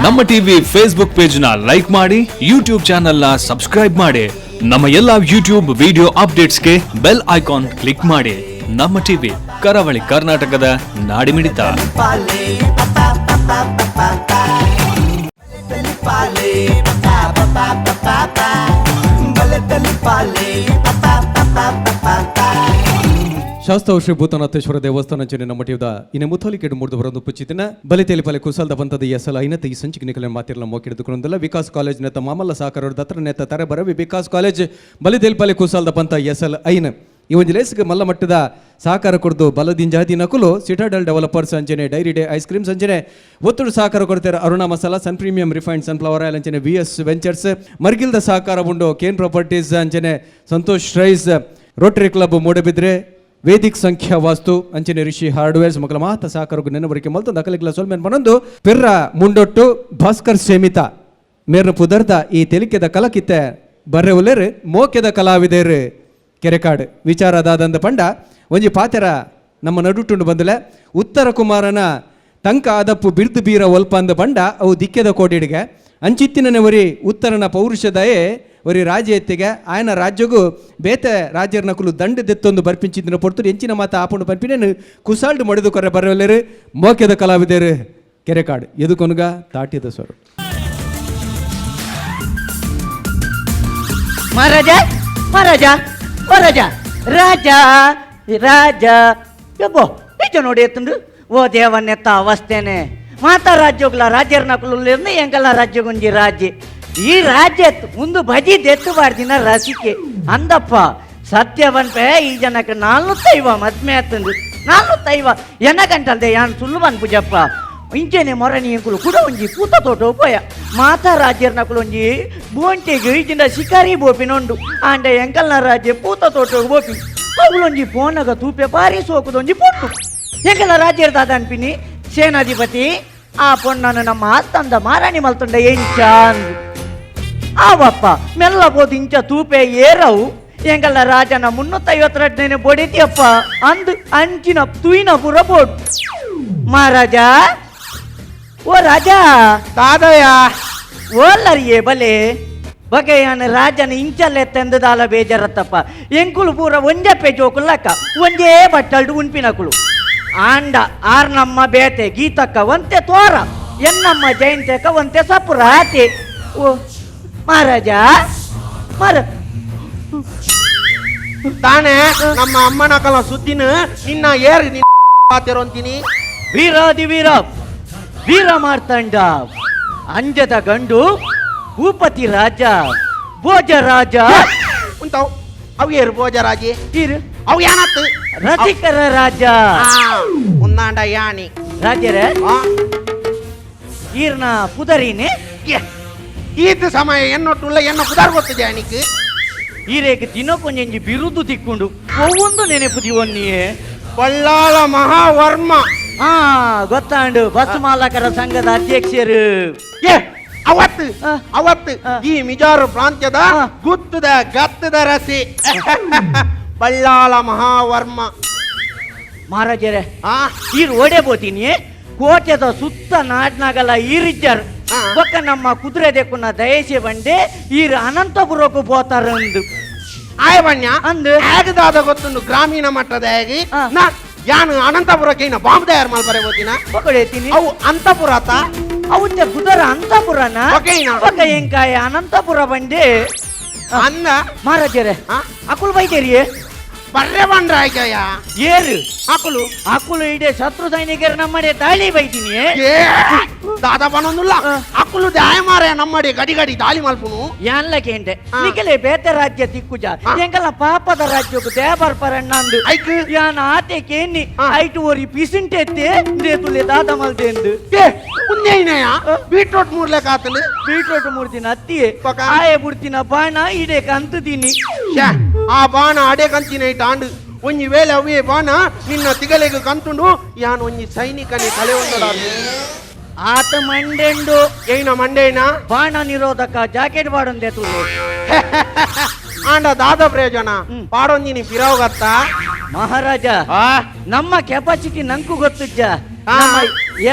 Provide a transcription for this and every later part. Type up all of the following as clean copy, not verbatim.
ನಮ್ಮ TV Facebook page ನ like ಮಾಡಿ, ಯೂಟ್ಯೂಬ್ ಚಾನೆಲ್ ನ ಸಬ್ಸ್ಕ್ರೈಬ್ ಮಾಡಿ. ನಮ್ಮ ಎಲ್ಲಾ ಯೂಟ್ಯೂಬ್ ವಿಡಿಯೋ ಅಪ್ಡೇಟ್ಸ್ಗೆ bell icon click ಮಾಡಿ. ನಮ್ಮ ಟಿವಿ, ಕರಾವಳಿ ಕರ್ನಾಟಕದ ನಾಡಿಮಿಡಿತ. ಶಾಸ್ತಾವ್ ಶ್ರೀ ಭೂತನಾಥೇಶ್ವರ ದೇವಸ್ಥಾನ ಅಂಚನೆ ನಮ್ಮ ಟಿವಿದ ಇನ್ನು ಮುಥಾಲಿಕೆಡು ಮೂರ್ದು ಬರೊಂದು ಪುಚ್ಚಿತಿನ ಬಲಿತೇಲಿ ಕುಸಲ್ದ ಬಂತದ ಎಸಲ ಐನತ ಈ ಸಂಚಿಕೆ ನಿಕಲೆ ಮಾತಿರಲ ಮೋಕಿಡಿದುಕೊಂಡಲ್ಲ ವಿಕಾಸ್ ಕಾಲೇಜ್ ನೆತ್ತ ಮಾಮಲ್ಲ ಸಹಕಾರ ದತ್ರ ನೆತ್ತ ತಾರೆ ಬರವಿ ವಿಕಾಸ್ ಕಾಲೇಜ್ ಬಲಿತೇಲಿಪಾಲೆ ಕುಸಲ್ದ ಪಂತ ಎಸಲ್ ಐನ ಈ ಒಂದು ಲೇಸ್ಗೆ ಮಲ್ಲ ಮಟ್ಟದ ಸಹಕಾರ ಕೊಡ್ದು ಬಲದಿಂಜಾದಿ ನಕುಲು ಸಿಟಾಡೆಲ್ ಡೆವಲಪರ್ಸ್ ಅಂಚನೆ dairy day ice creams ಅಂಚನೆ ಒತ್ತಡ ಸಹಕಾರ ಕೊಡ್ತಾರೆ Aruna masala, Sun premium refined sunflower oil ಅಂಚನೆ V S ventures ಮರ್ಗಿಲ್ದ ಸಹಕಾರ ಉಂಡು ಕೇನ್ ಪ್ರಾಪರ್ಟೀಸ್ ಅಂಚನೆ Santosh rice, Rotary club Moodbidri, Vedic Sankhya Vastu ಅಂಚನೆ ರಿಷಿ ಹಾರ್ಡ್ವೇರ್ಸ್ ಮಕ್ಕಳ ಮಾತ ಸಹಕಾರಕ್ಕೂ ನೆನಬರಿಕೆ ಮಲ್ತೊಂದು ಅಕಲಿಕ್ಲ ಸೊಲ್ಮೆನ್ ಪನೊಂದು ಪೆರ್ರ ಮುಂಡೊಟ್ಟು ಭಾಸ್ಕರ್ ಸೇಮಿತ ಮೇರ್ನ ಪುದರ್ದ ಈ ತೆಲಿಕೆದ ಕಲಕಿತ್ತೆ ಬರ್ರೆ ಉಲ್ಲೇರು ಮೋಕೆದ ಕಲಾವಿದೇರು ಕೆರೆಕಾಡು ವಿಚಾರದಾದಂದ ಪಂಡ ಒಂಜಿ ಪಾತೆರ ನಮ್ಮ ನಡುಟುಂಡು ಬಂದಲೆ ಉತ್ತರ ಕುಮಾರನ ತಂಕ ಆದಪ್ಪು ಬಿರ್ದು ಬೀರ ಒಲ್ಪ ಅಂದ ಪಂಡ ಅವು ದಿಕ್ಕೆದ ಕೋಡಿಡಿಗೆ ಅಂಚಿತ್ತಿನ ಒರಿ ಉತ್ತರನ ಪೌರುಷದಯೇ ಒರಿ ರಾಜ್ಯ ಎತ್ತಿಗೆ ಆಯನ ರಾಜ್ಯಗೂ ಬೇತೆ ರಾಜ್ಯರ ನಕಲು ದಂಡ ದೆತ್ತೊಂದು ಬರ್ಪಿಂಚಿದ್ದಿನ ಪೊರ್ತುಡು ಎಂಚಿನ ಮಾತ ಆಪುಂಡು ಪನ್ಪಿನೇನು ಕುಸಾಲ್ಡು ಮಡಿದು ಕೊರೆ ಬರವಲ್ಲೇರು ಮೋಕೆದ ಕಲಾವಿದೇರು ಕೆರೆಕಾಡು ಎದುಕೊನುಗ ತಾಟಿದ ಸೊರು. ಮಹಾರಾಜ, ಮಹಾರಾಜ, ಮಹಾರಾಜ, ರಾಜ, ರಾಜ, ಯಬ್ಬೋ ನಿಜ ನೋಡಿ ಎತ್ತಂದು ಓ ದೇವನ್ನೆತ್ತ ಅವಸ್ಥೆನೆ ಮಾತಾ ರಾಜ್ಯಗಳ ರಾಜ್ಯರ ನಕಲು ಎಂಕಲ್ಲ ರಾಜ್ಯಗುಂಜಿ ರಾಜ್ಯ ಈ ರಾಜ್ಯ ಒಂದು ಬಜಿ ದೆತ್ತು ಬಾರ್ದಿನ ರಸಿಕೆ ಅಂದಪ್ಪ ಸತ್ಯ ಬನ್ಪೆ ಈ ಜನಕ್ಕೆ ನಾಲ್ನೂತ್ತೈವ ಮದ್ಮೆ ಆತಂದು ನಾಲ್ನೂತ್ತೈವ ಎನ್ನ ಗಂಟಲ್ದೆ ಯಾನ್ ಸುಳ್ಳು ಪೂಜಪ್ಪ ಇಂಚೆನೆ ಮೊರಣಿ ಎಂಕುಲು ಕುಡ ಒಂಜಿ ಪೂತ ತೋಟ ಪೋಯ ಮಾತಾ ರಾಜ್ಯರ ನಕುಲು ಒಂಜಿ ಬೋಂಟೆಗೆ ಈಜಿಂದ ಶಿಕಾರಿ ಬೋಪಿನೊಂಡು ಆಂಡ ಎಂಕಲ್ನ ರಾಜ್ಯ ಪೂತ ತೋಟ ಬೋಪಿ ಅವುಲೊಂಜಿ ಫೋನಗ ತೂಪೆ ಬಾರಿ ಸೋಕುದೊಂಜಿ ಪೊಟ್ಟು ಎಂಕಲ್ನ ರಾಜ್ಯದ ದಾದ ಅನ್ಪಿನಿ ಸೇನಾಧಿಪತಿ ಆ ಪೊಣ್ಣನು ನಮ್ಮ ಆಸ್ತಂದ ಮಾರಾಣಿ ಮಲ್ತುಂಡ ಎಂಚ ಅಂದು ಆವಪ್ಪ ಮೆಲ್ಲ ಬೋದು ಇಂಚ ತೂಪೆ ಏರವು ಎಂಕಲ್ನ ರಾಜನ 352ನೇ ಬೊಡಿತಿಯಪ್ಪ ಅಂದು ಅಂಚಿನ ತುಯಿನ ಪುರ ಬೋಡು. ಮಹಾರಾಜ, ಓ ರಾಜ. ದಾದಯ್ಯ. ಓಲ್ಲರಿಯೇ ಬಲೆ ಬಗೆಯಾನ ರಾಜನ ಇಂಚಲ್ಲೆ ತಂದದಾಲ ಬೇಜಾರತ್ತಪ್ಪ ಎಂಕುಲು ಪೂರ ಒಂಜಪ್ಪೆ ಜೋಕುಲ್ಲಕ್ಕ ಒಂಜೇ ಬಟ್ಟಲ್ಡು ಉನ್ಪಿನಕುಲು ಆಂಡ ಆರ್ನಮ್ಮ ಬೇತೆ ಗೀತಕ್ಕ ಒಂತೆ ತೋರ ಎನ್ನಮ್ಮ ಜಯಂತಕ್ಕ ಒಂತೆ ಸಪುರ ಆತೆ. ಓ ಮಹಾರಾಜ, ಮಾರ ತಾನೇ ನಮ್ಮ ಅಮ್ಮನ ಕಲ ಸುದ್ದಿನ ನಿನ್ನ ಏರ್ ನಿನ್ನ ಪಾತಿರೋಂತೀನಿ. ವೀರಾದಿ ವೀರ ವೀರ ಮಾರ್ತಂಡ ಅಂಜದ ಗಂಡು ಭೂಪತಿ ರಾಜ ಭೋಜ ರಾಜ. ಉಂತಾವ್ ಅವು ಏರು ಭೋಜರಾಜಿ? ಇರು. ಅವು ಏನಾತು? ರಸಿಕರ ರಾಜ. ಉನ್ನಾಂಡ ಯಾಣಿ. ರಾಜರೇ. ಆ? ಈರ್ನ ಪುದರಿನೇ? ಏ, ಈತ ಸಮಯ ಎನ್ನೊಟ್ಟುಲ್ಲ ಎನ್ನ ಪುದಾರ್ ಗೊತ್ತಿದೆ ಅನಿಕ್. ಈರೇಕ ದಿನಕ್ಕೊಂಜಿ ಬಿರುದು ತಿಕ್ಕೊಂಡು ಒವ್ವೊಂದು ನೆನಪು ದಿವನ್ನಿಯೇ. ಬಳ್ಳಾಳ ಮಹಾವರ್ಮ. ಹಾ ಗೊತ್ತಾಂಡು, ಬಸ್ ಮಾಲಕರ ಸಂಘದ ಅಧ್ಯಕ್ಷರು. ಏ ಅವತ್ತು ಆ. ಅವತ್ತು ಆ. ಈ ಮಿಜಾರು ಪ್ರಾಂತ್ಯದ ಆ. ಗುತ್ತದ ಗತ್ತದ ರಸಿ ಬಳ್ಳಾಳ ಮಹಾವರ್ಮ. ಮಹಾರಾಜರೇ. ಆ. ಈರ್ ಓಡೆ ಬೋತೀನಿ ಕೋಟೆದ ಸುತ್ತ ನಾಡ್ನಾಗಲ್ಲ ಈರಿಜ್ಜರ್ ಆ. ಬೊಕ್ಕ ನಮ್ಮ ಕುದುರೆ ದೆಕ್ಕುನ ದಯಸೆ ಬಂಡೆ ಈರ್ ಅನಂತಪುರಕ್ಕೂ ಪೋತಾರಂದು. ಆಯ ಬಣ್ಣ. ಅಂದು. ಹೇಗದಾದ ಗೊತ್ತುಂಡು ಗ್ರಾಮೀಣ ಮಟ್ಟದ ಹೇಗೆ. ಆ. ನಾ ಯಾನು ಅನಂತಪುರಕ್ಕೆ ಇನ್ನ ಬಾಂಬ್ ತಯಾರು ಮಲ್ಪರೆ ಹೋತಿನ? ಪೊಕಡೆತೀನಿ. ಅವು ಅಂತಪುರತ. ಅವುಂಚ ಕುದರ ಅಂತಪುರನ. ಒಕೆಯಿನ. ಬೊಕ್ಕ ಎಂಕಾಯ ಅನಂತಪುರ ಬಂಡೆ. ಅಂದ. ಮಹಾರಾಜರೇ. ಆ? ಅಕುಲ್ ಬೈದೇರಿಯೇ. ಬರ್ರೆ ಬಂದ್ರ ಆಯ್ಕಯ್ಯ. ಏರು? ಅಕುಲು. ಅಕುಲು ಇಡೇ ಶತ್ರು ಸೈನಿಕರು ನಮ್ಮಡೆ ದಾಳಿ ಬೈತೀನಿ. ಏ ದಾದಾ ಬನೊಂದುಲ್ಲ. ಆ. ಅಕುಲು ದಾಯ ಮಾರೆ ನಮ್ಮಡಿ ಗಡಿ ಗಡಿ ದಾಳಿ ಮಲ್ಪುನು. ಯಾನ್ಲ ಕೇಂಡೆ. ಆ. ನಿಖಲೆ ಬೇತೆ ರಾಜ್ಯ ತಿಕ್ಕುಜ. ಆ. ಎಂಕಲ್ನ ಪಾಪದ ರಾಜ್ಯಕ್ಕೂ ದೇಬರ್ಪರಣ್ಣಂದು. ಐಕ್. ಯಾನ್ ಆತೆ ಕೇನಿ. ಆ. ಐಟು ಒರಿ ಪಿಸಿಂಟೆತ್ತೆ ತುಲೆ ದಾದ ಮಲ್ತೆಂದು. ಏ ಉನ್ನೇನಯ್ಯ ಬೀಟ್ರೋಟ್ ಮೂರ್ಲೆ ಕಾತಲು. ಬೀಟ್ರೋಟ್ ಮೂರ್ತಿನ ಅತ್ತಿಯೇ. ಪಕ. ಆಯೆ ಬುಡ್ತಿನ ಬಾಣ ಇಡೆ ಕಂತುದೀನಿ. ಶ್ಯಾ, ಆ ಬಾಣ ಅಡೆ ಕಂತಿನ ಇಟ್ಟ ಆಂಡು ಒಂಜಿ ವೇಳೆ ಅವೇ ಬಾಣ ನಿನ್ನ ತಿಗಲೆಗ್ ಕಂತುಂಡು ಯಾನ್ ಒಂಜಿ ಸೈನಿಕನೇ ಕಳೆ ಒಂದಡ. ಆತ ಮಂಡೆಂಡು. ಏನ ಮಂಡೇನ? ಬಾಣ ನಿರೋಧಕ ಜಾಕೆಟ್ ಬಾಡೊಂದೆ ತುಲೆ. ಆಂಡ ದಾದ ಪ್ರಯೋಜನ? ಹ್ಮ್. ಪಾಡೊಂಜಿನಿ ಪಿರಾವ್ಗತ್ತ. ಮಹಾರಾಜ, ಆ. ನಮ್ಮ ಕೆಪಾಸಿಟಿ ನಂಕು ಗೊತ್ತುಜ್ಜ. ನಮ್ಮ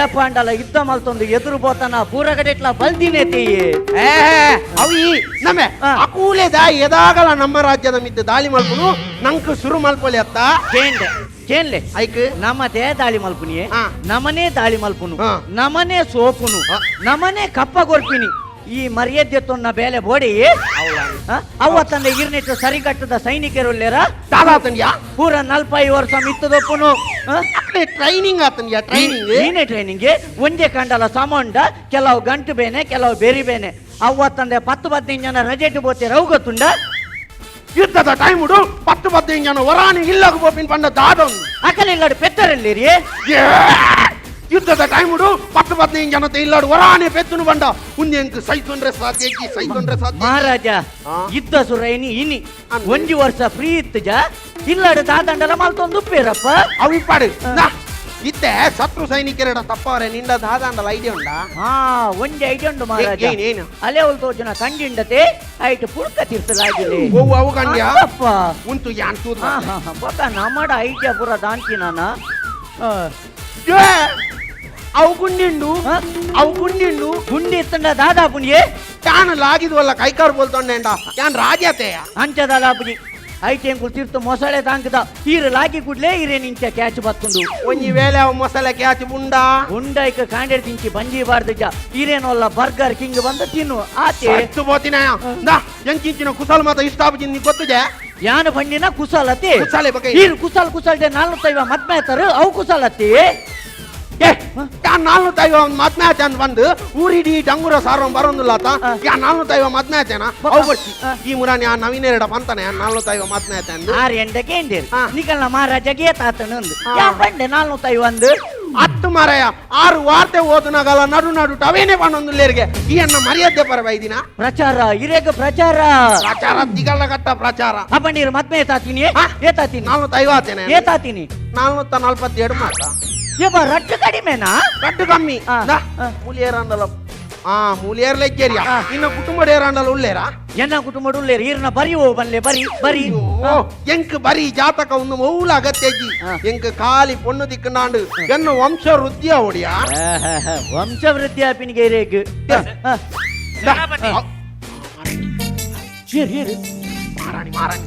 ಏಪಾಂಡಲ ಯುದ್ಧ ಮಲ್ತೊಂದು ಎದುರು ಬೋತನ ಪೂರಗಡೆಟ್ಲ ಬಲ್ದಿನೇ ತೀಯೆ. ಏ ಅವು ಈ ನಮ್ಮೆ ಅಕೂಲೆದ ಎದಾಗಲ ನಮ್ಮ ರಾಜ್ಯದ ಮಿತ್ತು ದಾಳಿ ಮಲ್ಪುನು ನಂಕ್ ಸುರು ಮಲ್ಪೊಲಿ ಅತ್ತ. ಕೇಂಡೆ ಕೇನ್ಲೆ ಐಕ್ ನಮ್ಮದೇ ದಾಳಿ ಮಲ್ಪುನಿಯೇ, ನಮನೇ ದಾಳಿ ಮಲ್ಪುನು, ನಮನೇ ಸೋಪುನು, ನಮನೇ ಕಪ್ಪ ಕೊರ್ಪಿನಿ. ಈ ಮರ್ಯಾದೆ ತೊನ್ನ ಬೇಲೆ ಬೋಡಿ ಅವ್ವ ತಂದೆ ಇರ್ನಿಟ್ಟು ಸರಿಗಟ್ಟದ ಸೈನಿಕರುಲ್ಲೇರ ದಾದಾತನ್ಯಾ ಪೂರ 45 ವರ್ಷ ಮಿತ್ತದೊಪ್ಪುನು. ಟ್ರೈನಿಂಗ್ ಆತನ್ಯಾ ಟ್ರೈನಿಂಗ್ ನೀನೇ ಟ್ರೈನಿಂಗ್ ಒಂದೇ ಕಂಡಲ ಸಾಮಾಂಡ ಕೆಲವು ಗಂಟು ಬೇನೆ ಕೆಲವು ಬೇರಿ ಬೇನೆ. ಅವ್ವ ತಂದೆ 10-15 ಜನ ರಜೆಟು ಬೋತೆ ರವು ಗೊತ್ತುಂಡ. ಯುದ್ಧದ ಟೈಮ್ ಉಡು 10-15 ಜನ ವರಾನಿ ಇಲ್ಲಗ ಬೋಪಿನ್ ಪಂಡ ದಾದೊಂದು ಅಕಲಿಲ್ಲಾಡು ಪೆತ್ತರಲ್ಲಿರಿ. ಯುದ್ಧದ ಟೈಮ್ ಉಡು 10-15 ಜನ ಇಲ್ಲಾಡು ವರಾನಿ ಪೆತ್ತುನು ಬಂಡ ಉಂದೆಂಕ್ ಸೈತೊಂಡ್ರೆ ಸಾಧ್ಯ ಸೈತೊಂಡ್ರೆ ಸಾಧ್ಯ. ಮಹಾರಾಜ ಯುದ್ಧ ಸುರೈನಿ ಇನಿ ಒಂಜಿ ವರ್ಷ ಫ್ರೀ ಇತ್ತು ಜಾ ಇಲ್ಲಾಡು ದಾದಂಡಲ ಮಲ್ತೊಂದು ಉಪ್ಪೇರಪ್ಪ. ಅವು ಇಪ್ಪಾಡು ಇತ್ತೆ ಶತ್ರು ಸೈನಿಕರಡ ತಪ್ಪವರೆ ನಿಂಡ ದಾದಾಂಡಲ ಐಡಿಯಾ ಉಂಡಾ? ಹಾ ಒಂಜಿ ಐಡಿಯಾ ಉಂಡು ಮಹಾರಾಜ. ಏನು? ಅಲೆ ಅವಳು ತೋಜನ ಕಂಡಿಂಡತೆ ಐಟ್ ಪುಡ್ಕ ತೀರ್ತಲಾಗಿದೆ. ಓ ಅವು ಕಂಡ್ಯಾ? ಅಪ್ಪ ಉಂಟು ಯಾನ್ ತೂದು. ಹಾ ಹಾ ಹಾ ಬೊಕ ನಮ್ಮಡ ಐಡಿಯಾ ಪೂರ ದಾಂತಿ ನಾನ. ಅವು ಗುಂಡಿಂಡು ಅವು ಗುಂಡಿಂಡು ಗುಂಡಿ ಇತ್ತಂಡ ದಾದಾ ಪುಣಿಯೇ ಯಾನ್ ಲಾಗಿದ್ವಲ್ಲ ಕೈಕಾರು ಬೋಲ್ತೊಂಡೇಂಡ ಯಾನ್ ರಾಜಾತೆಯ ಅಂಚದಾಲಾಪುಜಿ ಐಟೆಂಕುಲು ತೀರ್ತು ಮೊಸಳೆ ತಾಂಕದ ಈರು ಲಾಗಿ ಕೂಡ್ಲೇ ಈರೇ ನಿಂಚ ಕ್ಯಾಚ್ ಬತ್ತುಂಡು. ಒಂಜಿ ವೇಳೆ ಅವು ಮೊಸಳೆ ಕ್ಯಾಚ್ ಬುಂಡ ಉಂಡೈಕ ಕಾಂಡೆಡ್ ತಿಂಚಿ ಬಂಜಿ ಬಾರ್ದಜ ಈರೇನೋಲ್ಲ ಬರ್ಗರ್ ಕಿಂಗ್ ಬಂದು ತಿನ್ನು ಆತೆ ಸತ್ತು ಬೋತಿನ ದಾ ಎಂಕಿಂಚಿನ ಕುಸಲ್ ಮಾತ ಇಷ್ಟ ಆಪುಜಿ ನೀ ಗೊತ್ತುಜೆ. ಯಾನು ಬಂಡಿನ ಕುಸಲತಿ ಕುಸಲೆ ಬಗೆ ಈರು ಕುಸಲ್ ಕುಸಲ್ದೆ 450 ಮದ್ಮೇತರು ಅವು ಕುಸಲತಿ. ಏ ಯಾನ್ 450 ಮದ್ಮೆ ಆಚೆ ಬಂದು ಊರಿಡಿ ಡಂಗುರ ಸಾರೋ ಬರೋದಿಲ್ಲ ಆತ. ಯಾ 450 ಮದ್ಮೆ ಆಚೆನಾ ಅವು ಬರ್ತಿ ಈ ಮುರಾನಿ ಆ ನವೀನೆರಡ ಪಂತಾನೆ ಯಾ 450 ಮದ್ಮೆ ಆಚೆ ಅಂದು ಆರು ಎಂಟಕ್ಕೆ ಎಂಡೇರು ನಿಕಲ್ನ ಮಹಾರಾಜ ಗೇತಾತನ ಅಂದು ಯಾ ಬಂಡೆ 451 ಹತ್ತು ಮಾರಾಯ 6 ವಾರ್ತೆ ಓದುನಾಗಲ್ಲ ನಡು ನಡು ಟವೇನೆ ಪನ್ನೊಂದುಲ್ಲೇರಿಗೆ ಈ ಅನ್ನ ಮರ್ಯಾದೆ ಪರವೈದಿನ ಪ್ರಚಾರ ಇರೇಗ ಪ್ರಚಾರ ಪ್ರಚಾರ ದಿಗಲ್ಲ ಕಟ್ಟ ಪ್ರಚಾರ. ಅಪ್ಪ ನೀರು ಮದ್ಮೆ ಏತಾತೀನಿ ಏತಾತೀನಿ 450 ಆತೇನೆ ಏತಾತೀನಿ 442 ಮಾತ್ರ. ಯಪ್ಪ ರಟ್ಟು ಕಡಿಮೆನಾ? ರಟ್ಟು ಕಮ್ಮಿ ಮೂಲಿಯೇರಾಂಡಲ ಆ ಮೂಲಿಯೇರ್ ಲೆಕ್ಕೇರಿಯ ಇನ್ನ ಕುಟುಂಬ ಏರಾಂಡಲ ಉಳ್ಳೇರಾ? ಎನ್ನ ಕುಟುಂಬ ಉಳ್ಳೇರು ಈರ್ನ ಬರಿ ಓ ಬಲ್ಲೆ ಬರಿ ಬರಿ ಎಂಕ್ ಬರಿ ಜಾತಕ ಒಂದು ಮೌಲ ಅಗತ್ಯಜಿ ಎಂಕ್ ಖಾಲಿ ಪೊಣ್ಣು ದಿಕ್ಕನಾಂಡು ಎನ್ನ ವಂಶ ವೃದ್ಧಿಯ ಒಡಿಯ ವಂಶ ವೃದ್ಧಿ ಆಪಿನಿಗೆ ರೇಗ್ ಮಾರಾಣಿ ಮಾರಾಣಿ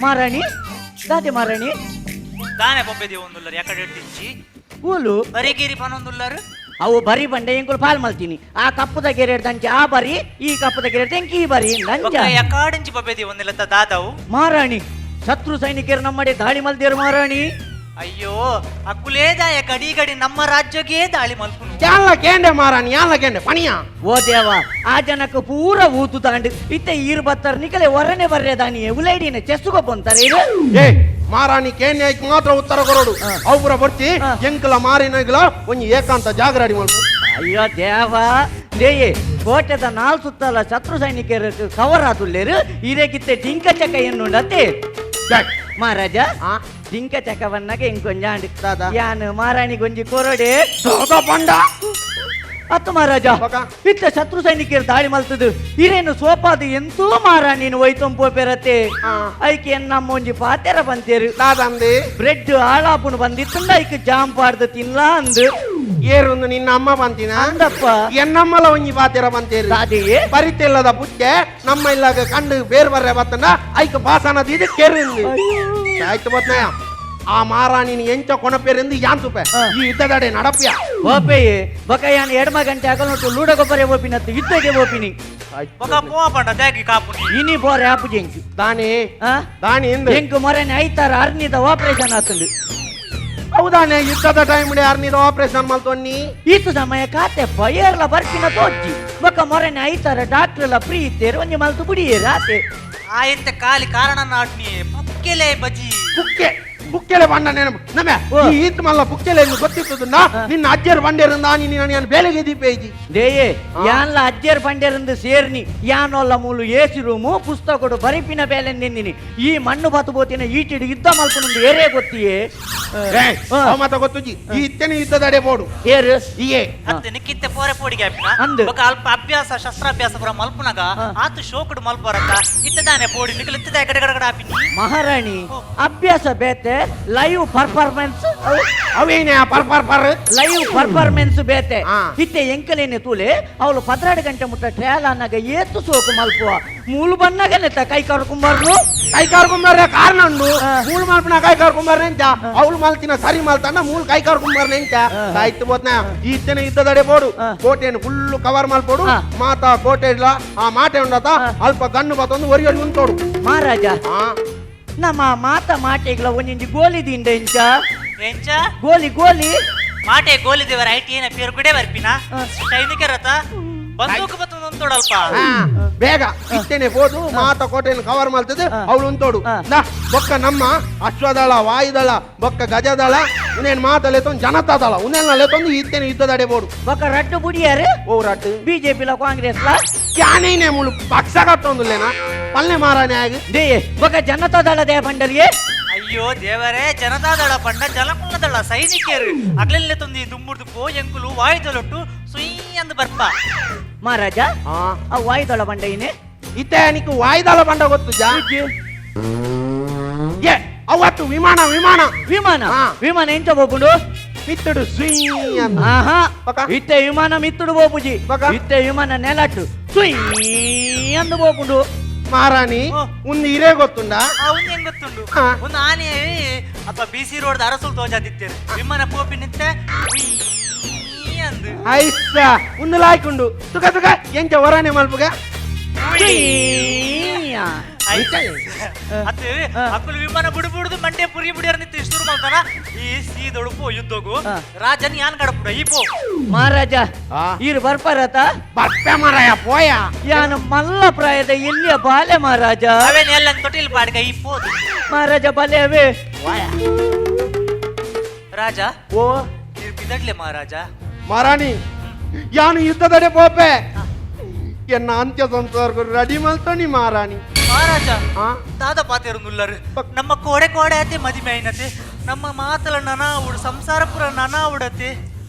ಮಾರಾಣಿ ದಾದೆ ಮಾರಾಣಿ ದಾನೆ ಬೊಬ್ಬೆ ದೇವೊಂದುಲ್ಲರು ಯಾಕಡೆ ಇಡ್ತಿಂಚಿ ಓಲು ಬರಿಗಿರಿ ಪನೊಂದುಲ್ಲರು ಅವು ಬರಿ ಬಂಡೆ ಎಂಕುಲು ಪಾಲ್ ಮಲ್ತೀನಿ ಆ ಕಪ್ಪುದ ಗೆರೆ ದಂಚೆ ಆ ಬರಿ ಈ ಕಪ್ಪುದ ಗೆರೆ ತೆಂಕಿ ಈ ಬರಿ ನಂಜ ಯಕಾಡಿಂಚಿ ಬೊಬ್ಬೆ ದೇವೊಂದಿಲ್ಲ ದಾದವು. ಮಾರಾಣಿ ಶತ್ರು ಸೈನಿಕರು ನಮ್ಮಡೆ ದಾಳಿ ಮಲ್ದೇರು ಮಾರಾಣಿ. ಅಯ್ಯೋ ಅಕ್ಕುಲೇದಾಯ ಗಡಿ ಗಡಿ ನಮ್ಮ ರಾಜ್ಯಕ್ಕೆ ದಾಳಿ ಮಲ್ಪುನು. ಯಾನ್ಲ ಕೇಂಡೆ ಮಾರಾಣಿ ಯಾನ್ಲ ಕೇಂಡೆ ಪಣಿಯ ಓ ದೇವ ಆ ಜನಕ್ಕೆ ಪೂರ ಊತು ತಾಂಡು ಇತ್ತೆ ಈರು ಬತ್ತರ ನಿಕಲೆ ಹೊರನೆ ಬರ್ರೆ ದಾನಿ ಉಲೈಡಿನ ಚೆಸ್ಸುಗೊ ಬಂತಾರೆ. ಏ ಮಾರಾಣಿ ಕೇಂಡೆ ಮಾತ್ರ ಉತ್ತರ ಕೊರೋಡು ಅವು ಬರ್ತಿ ಎಂಕಲ ಮಾರಿನಗ್ಲ ಒಂಜಿ ಏಕಾಂತ ಜಾಗರಾಡಿ ಮಲ್ಪು. ಅಯ್ಯೋ ದೇವ ದೇಯೇ ಕೋಟೆದ ನಾಲ್ ಸುತ್ತಲ ಶತ್ರು ಸೈನಿಕರು ಕವರ್ ಆದುಲ್ಲೇರು ಇರೇಗಿತ್ತೆ ಡಿಂಕ ಚಕ ಎನ್ನುಂಡತೆ ಮಹಾರಾಜ ಡಿಂಕ ಚಕವನ್ನಾಗ ಇಂಕೊಂಜಾಂಡ್ ಯಾನು ಮಾರಾಣಿ ಗೊಂಜಿ ಕೊರಡೆ ಪಂಡ ಅತ್ತು ಮಹಾರಾಜ ಇತ್ತ ಶತ್ರು ಸೈನಿಕರು ದಾಳಿ ಮಲ್ತದು ಇರೇನು ಸೋಪಾದು ಎಂತೂ ಮಾರಾಣಿನ ಒಯ್ತೊಂಪೋಪೆರತೆ ಐಕೆ ನಮ್ಮ ಒಂಜಿ ಪಾತೆರ ಬಂತೇರು ದಾದಂದಿ ಬ್ರೆಡ್ ಹಾಳಾಪುನು ಬಂದಿತ್ತಂದ ಐಕ್ ಜಾಮ್ ಪಾಡ್ದು ತಿನ್ಲಾ ಅಂದು ಏರುಂದು ನಿನ್ನ ಅಮ್ಮ ಬಂತಿನ ಅಂದಪ್ಪ ಎನ್ನಮ್ಮಲ ಒಂಜಿ ಪಾತೆರ ಬಂತೇರು ದಾದೆಯೇ ಬರಿತಿಲ್ಲದ ಪುಚ್ಚೆ ನಮ್ಮ ಇಲ್ಲಾಗ ಕಂಡು ಬೇರ್ ಬರ್ರೆ ಬತ್ತಂಡ ಐಕ್ ಪಾಸನ ಇದು ಕೆರಿಂದು ಆಯ್ತು ಬತ್ನಯ ಆ ಮಾರಾಣಿನ ಎಂಚ ಕೊಣಪೇರೆಂದು ಯಾನ್ ತುಪೆ ಈ ಯುದ್ಧದಡೆ ನಡಪ್ಯ ಓಪೆಯೇ ಬೊಕಯಾನ ಎಡಮ ಗಂಟೆ ಆಗಲುಂಟು ಲೂಡ ಗೊಬ್ಬರ ಓಪಿನತ್ತು ಯುದ್ಧಕ್ಕೆ ಓಪಿನಿ ಬೊಕ ಪೋವ ಪಂಡ ದಾಗಿ ಕಾಪುನಿ ಇನಿ ಬೋರೆ ಆಪುಜಿ ಎಂಕ್ ದಾನಿ ದಾನಿ ಇಂದು ಎಂಕ್ ಮೊರನೆ ಐತಾರ ಅರ್ನಿದ ಆಪರೇಷನ್ ಆತಂದು. ಹೌದಾನೆ ಯುದ್ಧದ ಟೈಮ್ ಅರ್ನಿದ ಆಪರೇಷನ್ ಮಲ್ತೊನ್ನಿ ಈತು ಸಮಯ ಕಾತೆ ಬಯರ್ಲ ಬರ್ಪಿನ ತೋಚಿ ಬೊಕ ಮೊರನೆ ಐತಾರ ಡಾಕ್ಟರ್ ಎಲ್ಲ ಫ್ರೀ ಇತ್ತೇರು ಒಂಜಿ ಮಲ್ತು ಬುಡಿಯೇರು ಆತೆ ಆಯ್ತ ಕಾಲಿ ಕಾರಣ ನಾಟ್ನಿ ಪುಕ್ಕೆಲೆ ಬಜಿ ಪುಕ್ಕೆ ಪುಕ್ಕೆಲೆ ಬಂಡ ನೆನಪು ನಮೆ ಈ ಈತ್ ಮಲ್ಲ ಪುಕ್ಕೆಲೆ ಗೊತ್ತಿತ್ತು ನಿನ್ನ ಅಜ್ಜರ್ ಬಂಡೇರಿಂದ ನೀನು ನಾನು ಬೇಲೆಗೆ ದೀಪೇಜಿ ದೇಯೇ ಯಾನ್ಲ ಅಜ್ಜರ್ ಬಂಡೇರಿಂದ ಸೇರ್ನಿ ಯಾನೊಲ್ಲ ಮೂಲು ಏಸಿ ರೂಮು ಪುಸ್ತಕಡು ಬರಿಪಿನ ಬೇಲೆ ನಿಂದಿನಿ ಈ ಮಣ್ಣು ಬತು ಬೋತಿನ ಈಟಿಡು ಯುದ್ಧ ಮಲ್ಪುನಂದು ಏರೇ ಗೊತ್ತಿಯೇ ಮತ ಗೊತ್ತುಜಿ ಈ ಇತ್ತನೆ ಯುದ್ಧದಡೆ ಬೋಡು ಏರು ಇಯೇ ಅತ್ತೆ ನಿಕ್ಕಿತ್ತೆ ಪೋರೆ ಪೋಡಿಗೆ ಆಪಿನ ಅಂದು ಬೊಕ ಅಲ್ಪ ಅಭ್ಯಾಸ ಶಸ್ತ್ರಾಭ್ಯಾಸ ಪೂರ ಮಲ್ಪುನಗ ಆತು ಶೋಕುಡು ಮಲ್ಪರತ್ತ ಇತ್ತದಾನೆ ಪೋಡಿ ನಿಕಲ್ ಇತ್ತದ ಗಡ ಗಡ ಗಡ ಆಪಿನಿ ಮಹಾರಾಣಿ ಅಭ್ಯಾಸ ಬೇತೆ Live performance. ಅವೇನೇ per per per live performance ಬೇತೆ. ಆ. ಇತ್ತೆ ಎಂಕಲೇನೆ ತೂಲೆ ಅವಳು 12 ಗಂಟೆ ಮುಟ್ಟ ಟ್ರಯಲ್ ಅನ್ನಾಗ ಏತು ಸೋಕು ಮಲ್ಪುವ ಮೂಲು ಬನ್ನಾಗನೆ ಕೈ ಕರ್ಕೊಂಬರ್ನು. ಕೈ ಕಾರ್ಕೊಂಬಾರ ಕಾರಣ ಉಂಡು. ಆ. ಮೂಳು ಮಲ್ಪನ ಕೈ ಕಾರ್ಕೊಂಬಾರ ಎಂತ ಅವಳು ಮಲ್ತಿನ ಸರಿ ಮಲ್ತಣ್ಣ ಮೂಳು ಕೈ ಕಾರ್ಕೊಂಬಾರ ಎಂತ ಸಾಯ್ತು ಬೋತ್ನ ಈತನ ಯುದ್ಧದಡೆ ಬೋಡು. ಆ. ಕೋಟೆಯನ್ನು ಫುಲ್ ಕವರ್ ಮಲ್ಪೋಡು. ಆ. ಮಾತಾ ಕೋಟೆ ಇಲ್ಲ ಆ ಮಾಟೆ ಉಂಡತ. ಆ. ಅಲ್ಪ ಗಣ್ಣು ಬತ್ತೊಂದು ಒರಿಯೊಡಿ ಉಂಟೋಡು. ಮಹಾರಾಜ, ಆ. ನಮ್ಮ ಮಾತ ಮಾಟೆಗ್ಲ ಒಂದೊಂದು ಗೋಲಿ ದಿಂಡ ಇಂಚ. ಎಂಚ? ಗೋಲಿ ಗೋಲಿ. ಮಾಟೆ ಗೋಲಿ ದೇವರ IT ಏನ ಪೇರು ಗುಡೆ ಬರ್ಪಿನ. ಆ. ಸೈನಿಕರತ ಬಂದೂಕು ಬತ್ತೊಂದೊಡಲ್ಪ. ಆ, ಬೇಗ ಇತ್ತೇನೆ ಹೋದು ಮಾತ ಕೋಟೆಯನ್ನು ಕವರ್ ಮಾಡ್ತದೆ. ಆ. ಅವಳು ಉಂಟೋಡು. ಆ. ನಾ, ಬೊಕ್ಕ ನಮ್ಮ ಅಶ್ವದಳ, ವಾಯುದಳ, ಬೊಕ್ಕ ಗಜದಳ, ಉನೇನ್ ಮಾತಲೆತ್ತೊಂದು ಜನತಾದಳ ಉನೇನ್ ಲೆತ್ತೊಂದು ಇತ್ತೇನೆ ಯುದ್ಧದಡೆ ಬೋಡು. ఒక ರಡ್ಡು ಬುಡಿಯಾರು. ಓ ರಟ್ಟು. ಬಿಜೆಪಿ ಲ ಕಾಂಗ್ರೆಸ್ ಲ. ಕ್ಯಾನೇನೆ ಮುಳು ಪಕ್ಷ ಕಟ್ಟೊಂದುಲ್ಲೇನಾ ಪಲ್ಲೆ ಮಾರಾಣೆ ಆಗಿ. They ఒక ಜನತಾ ದಳ they ಬಂಡಲಿಗೆ. ಅಯ್ಯೋ ದೇವರೇ, ಜನತಾದಳ ಪಂಡ ಜನಕುಲದಳ ಸೈನಿಕರು ಅಗ್ಲೆಲ್ಲೆ ತಂದು ದುಂಬುರ್ದು ಪೋ ಎಂಕುಲು ವಾಯುದೊಲೊಟ್ಟು ಸುಯ್ ಅಂದ್ ಬರ್ಪ. ಮಹಾರಾಜ, ಆ. ಆ ವಾಯುದಳ ಬಂಡ ಏನೆ? ಇತ್ತೆ ನಿಕ್ಕು ವಾಯುದಳ ಬಂಡ ಗೊತ್ತು ಜಾ ಏ ಅವತ್ತು ವಿಮಾನ ವಿಮಾನ. ವಿಮಾನ. ಆ. ವಿಮಾನ ಎಂಚ ಹೋಗುಂಡು? ಮಿತ್ತಡು ಸುಯ್ ಅಂತ. ಆಹಾ. ಬಕ. ಇತ್ತೆ ವಿಮಾನ ಮಿತ್ತುಡು ಬೋಪುಜಿ. ಬಕ. ಇತ್ತೆ ವಿಮಾನ ನೆಲಟ್ಟು ಸುಯ್ ಅಂದು ಬೋಪುಂಡು. ಮಾರಾಣಿ. ಓ. ಒಂದು ಇರೇ ಗೊತ್ತುಂಡ. ಆ ಒಂದು ಹೆಂಗ್ ಗೊತ್ತುಂಡು? ಆ. ಒಂದು ಆನೆ ಅಪ್ಪ B C road ಅರಸುಲ್ ತೋಜಾದಿತ್ತೇರು ವಿಮಾನ ಪೋಪಿ ನಿತ್ತೆ ಉಯ್ ಅಂದು. ಐಸ ಒಂದು ಲಾಯ್ಕುಂಡು ತುಕ ತುಕ ಎಂಚ ವರಾನೆ ಮಲ್ಪುಗ. ಸುಯ್. ಅತ್ತು. ಆ. ಅಕ್ಕಲು ವಿಮಾನ ಬುಡು ಬುಡುದು ಮಂಡೆ ಪುರಿ ಬುಡಿಯರ್ ನಿತ್ತು ಇಷ್ಟು ಮಲ್ತಾನ ಈ ಸೀದೊಳು ಪೋ ಯುದ್ಧಗು. ಆ. ರಾಜನ್ ಯಾನ್ ಕಡಪುಡ ಈ ಪೋ. ಮಹಾರಾಜ, ಆ. ಈರು ಬರ್ಪಾರತ? ಬರ್ಪೆ ಮಾರಾಯ, ಪೋಯ. ಯಾನು ಮಲ್ಲ ಪ್ರಾಯದ ಎಲ್ಲಿಯ ಬಾಲೆ ಮಹಾರಾಜ. ಅವೇನ್ ಎಲ್ಲ ತೊಟ್ಟಿಲ್ ಪಾಡ್ಗ ಈ ಪೋದು. ಮಹಾರಾಜ, ಬಲೆ ಅವೇ. ಪೋಯ. ರಾಜ. ಓ. ಇರ್ ಬಿದಡ್ಲೆ ಮಹಾರಾಜ. ಮಾರಾಣಿ, ಯಾನು ಯುದ್ಧದಡೆ ಪೋಪೆ, ಎನ್ನ ಅಂತ್ಯ ಸಂಸಾರ ರೆಡಿ ಮಲ್ತೋನಿ ಮಾರಾಣಿ. ಮಹಾರಾಜ, ಆ? ದಾದ ಪಾತೇರುಂದುಲ್ಲರು ನಮ್ಮ ಕೋಡೆ ಕೋಡೆ ಆತೆ ಮದಿಮೆ అయినತೆ ನಮ್ಮ ಮಾತಲ ನನ ಉಡು ಸಂಸಾರ ಪುರ ನನ ಉಡತೆ.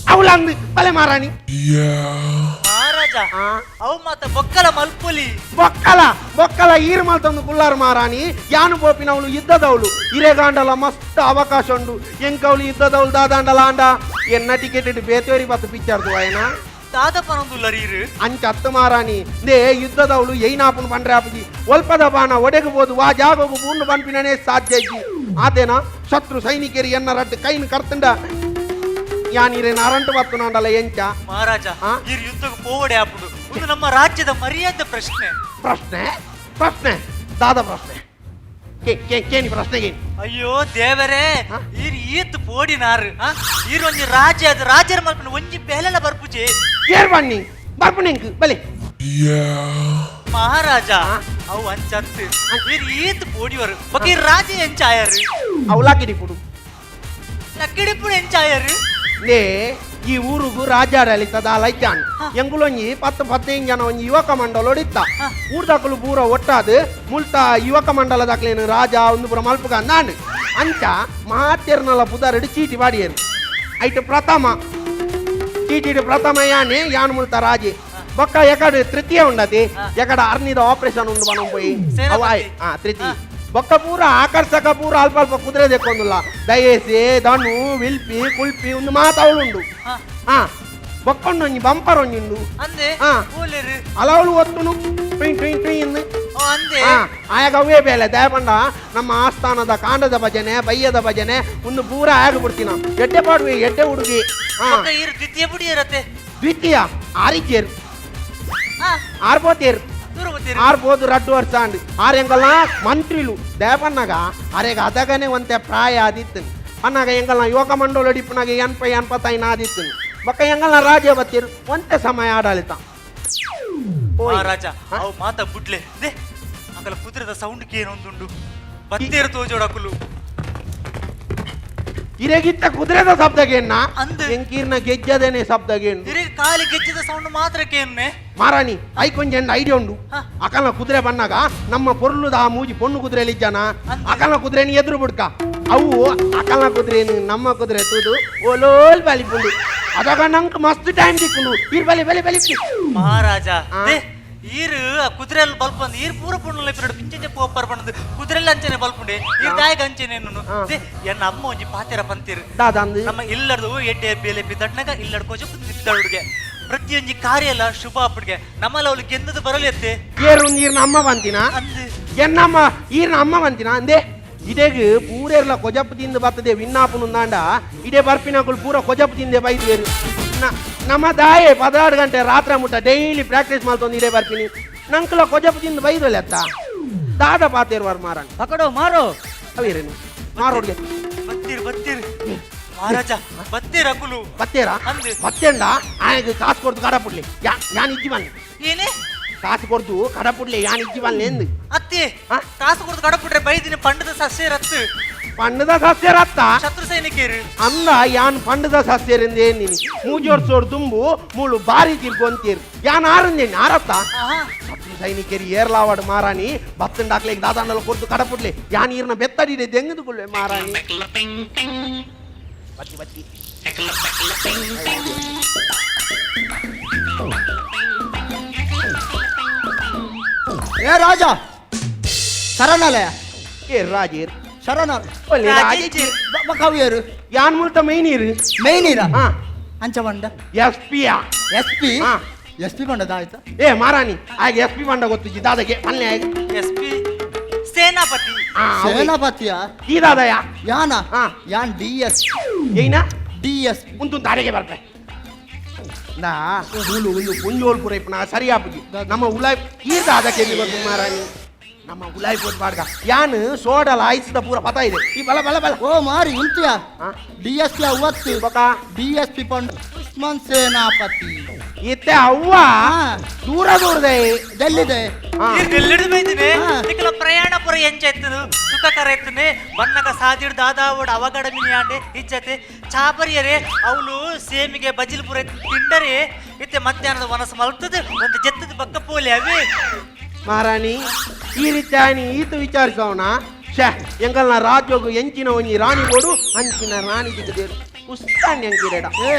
ಅವಳಂದು ಬಲೆ ಮಾರಾಣಿ. ಮಹಾರಾಜ, ಆ? ಅವು ಮಾತ ಬೊಕ್ಕಲ ಮಲ್ಪುಲಿ. ಬೊಕ್ಕಲ ಬೊಕ್ಕಲ ಈರ್ ಮಲ್ತೊಂದು ಕುಲ್ಲಾರು ಮಾರಾಣಿ. ಯಾನು ಪೋಪಿನವಳು ಯುದ್ಧದವಳು ಇರೆಗಾಂಡಲ ಮಸ್ತ್ ಅವಕಾಶ ಉಂಡು. ಎಂಕವಳು ಯುದ್ಧದವಳು ದಾದಾಂಡಲ ಆಂಡ ಎನ್ನ ಟಿಕೆಟ್ ಇಟ್ಟು ಬೇತೇರಿ ಬತ್ತು ಪಿಕ್ಚರ್ದು ವಾಯನ. ದಾದ ಪನೊಂದುಲ್ಲರು ಇರು. ಅಂಚ ಅತ್ತು ಮಾರಾಣಿ. They ಯುದ್ಧದವಳು ಎಯ್ನಾಪುನ್ ಪಂಡ್ರೆ ಆಪುಜಿ. ಒಲ್ಪದ ಬಾಣ ಒಡೆಗೆ ಬೋದು ವಾ ಜಾಗೋಗು ಬೂಂಡು ಪನ್ಪಿನನೇ ಸಾಧ್ಯ ಇಜ್ಜಿ. ಆತೇನ ಶತ್ರು ಸೈನಿಕರು ಎನ್ನ ರಡ್ಡು ಕೈನ್ ಕರ್ತಂಡ ಯಾನೀರೇನ ಅರಂಟು ಬತ್ತು ನಾಂಡಲ ಎಂಚ? ಮಹಾರಾಜ, ಆ? ಇರ್ ಯುದ್ಧಕ್ಕೆ ಪೋವಡೆ ಆಪುಡು. ಒಂದು ನಮ್ಮ ರಾಜ್ಯದ ಮರ್ಯಾದೆ ಪ್ರಶ್ನೆ. ಪ್ರಶ್ನೆ ಪ್ರಶ್ನೆ ದಾದ ಪ್ರಶ್ನೆ ಕೇ ಕೇ ಕೇನಿ ಪ್ರಶ್ನೆ ಕೇನಿ. ಅಯ್ಯೋ ದೇವರೇ! ಆ? ಇರ್ ಈತ್ ಪೋಡಿನಾರು ಇರ್ ಒಂಜಿ ರಾಜ್ಯ ಅದು ರಾಜ್ಯರ ಮಲ್ಪನ ಒಂಜಿ ಬೇಲೆಲ ಬರ್ಪುಜೆ. ಏರ್ ಬನ್ನಿ ಬರ್ಪುನೆಂಕ್ ಬಲೆ. ಮಹಾರಾಜ, ಆ? ಅವು ಅಂಚತ್ತು ಇರ್ ಈತ್ ಪೋಡಿವರು ಬೊಕ ಇರ್ ರಾಜ ಎಂಚಾಯರು? ಅವಲಾಕಿಡಿಪುಡು. ಲಕ್ಕಿಡಿಪುಡು ಎಂಚಾಯರು? ಲೇ ಈ ಊರುಗು ರಾಜಾಡಳಿತ ದಾಲ ಇಜ್ಜಾನ್. ಎಂಗುಲೊಂಜಿ 10 15 ಜನ ಒಂಜಿ ಯುವಕ ಮಂಡಲೊಡಿತ್ತ. ಊರ್ದಕುಲು ಪೂರ ಒಟ್ಟಾದ್ ಮುಲ್ತ ಯುವಕ ಮಂಡಲದಕ್ಲೇನು ರಾಜ ಒಂದು ಪೂರ ಮಲ್ಪುಗ ಅಂದಾಂಡ್. ಅಂಚ ಮಾತೆರ್ನಲ ಪುದರಡು ಚೀಟಿ ಬಾಡಿಯರು. ಐಟ್ ಪ್ರಥಮ ಚೀಟಿಡು ಪ್ರಥಮ ಯಾನೆ ಯಾನ್ ಮುಲ್ತ ರಾಜೆ. ಬೊಕ್ಕ ಎಕಡೆ ತೃತೀಯ ಉಂಡತಿ, ಎಕಡ ಅರ್ನಿದ ಆಪರೇಷನ್ ಉಂಡು ಬನ ಪೋಯಿ. ಸೇನಾಪತಿ. ಅವ ಆಯ್. ಆ ತೃತೀಯ ಬೊಕ್ಕ ಪೂರ ಆಕರ್ಷಕ ಪೂರ ಅಲ್ಪ ಅಲ್ಪ ಕುದುರೆ ದೆಕ್ಕೊಂದುಲ್ಲ. ದಯೇಸಿ ದನು ವಿಲ್ಪಿ ಕುಲ್ಪಿ ಒಂದು ಮಾತು ಅವಳುಂಡು. ಹಾ. ಹಾ ಬೊಕ್ಕೊಂಡು ಒಂಜಿ ಬಂಪರ್ ಒಂಜಿ ಉಂಡು. ಅಂದೆ. ಆ. ಓಲೇರು? ಅಲವಳು ಒತ್ತುನು ಟ್ವಿನ್ ಟ್ವಿನ್ ಟ್ವಿನ್. ಓ ಅಂದೆ. ಹಾ ಆಯಾಗ ಅವೇ ಬೇಲೆ ದಯಪಂಡ ನಮ್ಮ ಆಸ್ಥಾನದ ಕಾಂಡದ ಭಜನೆ ಬಯ್ಯದ ಭಜನೆ ಒಂದು ಪೂರ ಆಗ ಬಿಡ್ತೀನ. ಎಡ್ಡೆ ಪಾಡುವೆ ಎಡ್ಡೆ ಹುಡುಗಿ ಹಾ. ಬೊಕ್ಕ ಇರ್ ದ್ವಿತೀಯ ಬುಡಿಯರತೆ? ದ್ವಿತೀಯ ಆರಿಚೇರು. ಹಾ. ಆರ್ಬೋತೇರು. ದೂರ ಗೊತ್ತೀರಿ. ಆರ್ಬೋದು ರಡ್ಡು ವರ್ಷ ಅಂಡ್ ಆರ್ ಎಂಗಲ್ಲ ಮಂತ್ರಿಲು ದೇಪನ್ನಾಗ ಅರೆಗ ಅದಗನೆ ಒಂತೆ ಪ್ರಾಯ ಆದಿತ್ತು ಅನ್ನಾಗ. ಎಂಗಲ್ಲ ಯುವಕ ಮಂಡಲ ಅಡಿಪುನಾಗ 80 85 ಆದಿತ್ತು. ಬೊಕ್ಕ ಎಂಗಲ್ಲ ರಾಜ್ಯ ಬತ್ತೀರು ಒಂತೆ ಸಮಯ ಆಡಳಿತ ಓಯ್. ಮಹಾರಾಜ, ಹಾ? ಅವು ಮಾತ ಬುಡ್ಲೆ they ಅಕಲ ಕುದುರೆದ ಸೌಂಡ್ ಕೇನೊಂದುಂಡು ಬತ್ತೇರು ತೋಜೋಡಕುಲು. ಇರೆಗಿತ್ತ ಕುದುರೆದ ಶಬ್ದಗೇನ? ಅಂದ್. ಎಂಕೀರ್ನ ಗೆಜ್ಜದೇನೆ ಶಬ್ದಗೇನು? ಇರಿಗೆ ಕಾಲಿ ಗೆಜ್ಜದ ಸೌಂಡ್ ಮಾತ್ರ ಕೇನ್ನೆ. ಮಾರಾಣಿ, ಐಕೊಂಜೆ ಐಡಿಯಾ ಉಂಡು. ಹಾ. ಅಕಲ್ನ ಕುದುರೆ ಬನ್ನಾಗ ನಮ್ಮ ಪೊರ್ಲುದ ಆ ಮೂಜಿ ಪೊಣ್ಣು ಕುದುರೆಲಿ ಇಜ್ಜಾನ? ಅಂದ್. ಅಕಲ್ನ ಕುದುರೆని ಎದುರು ಬುಡ್ಕ. ಅವು ಅಕಲ್ನ ಕುದುರೆನು ನಮ್ಮ ಕುದುರೆ ತೂದು ಓಲೋಲ್ ಬಲಿಪುಂಡು. ಅದಾಗ ನಂಗೆ ಮಸ್ತ್ ಟೈಮ್ ದಿಕ್ಕುಂಡು. ಇರ್ ಬಲಿ ಬಲಿ ಬಲಿ. ಮಹಾರಾಜ, ಆ. They ಈರು ಆ ಕುದುರೆಲ್ ಬಲ್ಪಂದು ಈರ್ ಪೂರ ಪುಣ್ಣಲ ಪಿರಡು ಪಿಂಚೆ ಪೋಪರ್ ಪಂಡದು ಕುದುರೆಲ್ಲ ಅಂಚನೆ ಬಲ್ಪುಂಡೆ ಈರ್ ದಾಯಗ ಅಂಚನೆ ಎನ್ನ ಅಮ್ಮ ಒಂಜಿ ಪಾತೆರ ಪಂತಿರು. ದಾದಂದು ನಮ್ಮ ಇಲ್ಲಡ್ದು ಎಡ್ಡೆ ಬೇಲೆ ಬಿದ್ದಡ್ನಾಗ ಇಲ್ಲಡ್ ಕೋಚ ಬಿದ್ದಡುಗೆ ಪ್ರತಿಯೊಂಜಿ ಕಾರ್ಯ ಎಲ್ಲ ಶುಭ ಅಪ್ಪಡಿಗೆ ನಮ್ಮಲ್ಲ ಅವಳು ಗೆಂದದು ಬರಲಿ ಅತ್ತೆ. ಏರು ಈರ್ನ ಅಮ್ಮ ಬಂತಿನ? ಅಂದು. ಎನ್ನಮ್ಮ ಈರ್ನ ಅಮ್ಮ ಬಂತಿನ ಅಂದೆ ಇದೇಗ್ ಪೂರೇರ್ಲ ಕೊಜಪ್ಪು ತಿಂದು ಬರ್ತದೆ ವಿನ್ನಾಪುನುಂದಾಂಡ ಇದೇ ಬರ್ಪಿನಕುಲು ಪೂರ ಕೊಜಪ್ಪು ತಿಂದೆ ಬೈದುವೇರು. ನಮ್ಮ ದಾಯೆ 16 ಗಂಟೆ ರಾತ್ರಿ ಮುಟ್ಟ ಡೈಲಿ ಪ್ರಾಕ್ಟೀಸ್ ಮಾಡ್ತೊಂದು ಇದೇ ಬರ್ಪಿನಿ ನಂಕುಲ ಕೊಜಪ್ಪು ತಿಂದು ಬೈದಲ್ಲ ಅತ್ತ ದಾದ ಪಾತೇರ್ವಾರ್ ಮಾರನ್. ಪಕಡೋ ಮಾರೋ. ಅವೇರೇನು ಮಾರೋಡ್ಗೆ. ಬತ್ತೀರ್ ಬತ್ತೀರ್ ಮಹಾರಾಜ ಬತ್ತೀರ್ ಅಕುಲು. ಬತ್ತೇರಾ? ಅಂದು. ಬತ್ತೇಂಡ ಆಯಗ್ ಕಾಸು ಕೊಡ್ದು ಕಡಪುಡ್ಲಿ ಯಾನ್ ಇಜ್ಜಿ ಬನ್ನಿ. ಏನೇ? ಕಾಸು ಕೊಡ್ದು ಕಡಪುಡ್ಲಿ ಯಾನ್ ಇಜ್ಜಿ ಬನ್ನಿ ಎಂದು. ಅತ್ತಿ. ಆ? ಕಾಸು ಕೊಡ್ದು ಕಡಪುಟ್ರೆ ಬೈದಿನ ಪಂಡದ ಸಸ್ಯ ರತ್ತು. ಪಂಡದ ಸಸ್ಯ ರತ್ತ. ಶತ್ರು ಸೈನಿಕರು. ಅಂದ ಯಾನ್ ಪಂಡದ ಸಸ್ಯರಿಂದ ನೀನಿ ಮೂಜೋರ್ ಸೋರ್ ದುಂಬು ಮೂಳು ಬಾರಿ ತಿರ್ಗೊಂತೀರ್ ಯಾನ್ ಆರಂದೇನಿ ಆರತ್ತ. ಶತ್ರು ಸೈನಿಕರು ಏರ್ಲಾವಾಡು ಮಾರಾಣಿ ಬತ್ತಂಡಾಕ್ಲಿಗೆ ದಾದಾಂಡಲ ಕೊಡ್ದು ಕಡಪುಡ್ಲಿ ಯಾನ್ ಈರ್ನ ಬೆತ್ತಡಿದೆ ದೆಂಗದುಕೊಳ್ಳೆ ಮಾರಾಣಿ. ಬತ್ತಿ ಬತ್ತಿ. ಏ ರಾಜ ಶರಣಾಲಯ. ಏ ರಾಜೀರ್. ಶರಣ. ಒಲ್ಲೆ ರಾಜೀರ್. ರಾಜೀರ್. ಕವಿಯರು. ಯಾನ್ ಮುಲ್ತ ಮೈನೀರು. ಮೇನೀರ. ಹಾ. ಅಂಚ ಬಂಡ. ಎಸ್ ಪಿಯಾ. S P. ಹಾ. ಎಸ್ ಪಿ ಬಂಡದ ಆಯ್ತಾ? ಏ ಮಾರಾಣಿ ಆಗ ಎಸ್ ಪಿ ಬಂಡ ಗೊತ್ತು ದಾದಗೆ ಮಲ್ಲೆ ಆಗ. ಎಸ್ ಪಿ ಸೇನಾಪತಿ. ಆ, ಅವ್ವೆ. ಸೇನಾಪತಿಯ. ಈ ದಾದಯ. ಯಾನ? ಹಾ. ಯಾನ್ ಡಿ ಎಸ್. ಏನ? D S. ಉಂತು ದಾರಿಗೆ ಬರ್ಪೆ ನಾ ಹುಲು ಹುಲು ಪುಂಜೋಲ್ ಪುರ ಇಪ್ಪನ ಸರಿಯಾಪುಜಿ ನಮ್ಮ ಉಲಾಯ್ ಈ ದಾದ ಕೆಲ್ಲಿ ಬಂದು ಮಾರಾಣಿ ನಮ್ಮ ಉಲಾಯ್ ಪೋಟ್ ಬಾಡ್ಗ ಯಾನ್ ಸೋಡಲ ಆಯ್ಸದ ಪೂರ ಪತ ಇದೆ ಈ ಬಲ ಬಲ ಬಲ. ಓ ಮಾರಿ ಉಂತಿಯ. ಹಾ? ಡಿ ಎಸ್ ಪಿ ಅವತ್ತು. ಬೊಕ? ಡಿ ಎಸ್ ಪಿ ಪಂಡ ಉಸ್ಮಾನ್ ಸೇನಾಪತಿ. ಇತ್ತೆ ಅವ್ವ. ಹಾ. ದೂರ ದೂರದ. ಡೆಲ್ಲಿದೆ. ಹಾ. ಎಲ್ಲಿಡ್ದು ಬೈದಿನಿ. ಹಾ. ನಿಕಲ ಪ್ರಯಾಣ ಪುರ ಎಂಚ ಎತ್ತನು ಸುಖಕರ ಎತ್ತನೆ ಬನ್ನಗ ಸಾದಿಡ್ ದಾದಾವಡ್ ಅವಗಡ ಮಿನಿ ಆಂಡೆ ಇಜ್ಜತೆ ಚಾಪರಿಯರೆ ಅವಳು ಸೇಮಿಗೆ ಬಜಿಲ್ ಪುರ ತಿಂಡರೆ ಇತ್ತೆ ಮಧ್ಯಾಹ್ನದ ಮನಸ್ಸು ಮಲ್ತದ ಒಂದು ಜತ್ತದ ಬಕ್ಕ ಪೋಲಿ ಅವೇ. ಮಹಾರಾಣಿ ಈ ರೀತಿ ಈತ ವಿಚಾರಿಸವನ ಶ್ಯಾ ಎಂಕಲ್ನ ರಾಜ್ಯೋಗು ಎಂಚಿನ ಒಂಜಿ ರಾಣಿ ಬೋಡು ಅಂಚಿನ ರಾಣಿ ದಿಕ್ಕದೇರು ಉಸ್ತಾನ್ ಎಂಕಿರೇಡ. ಏ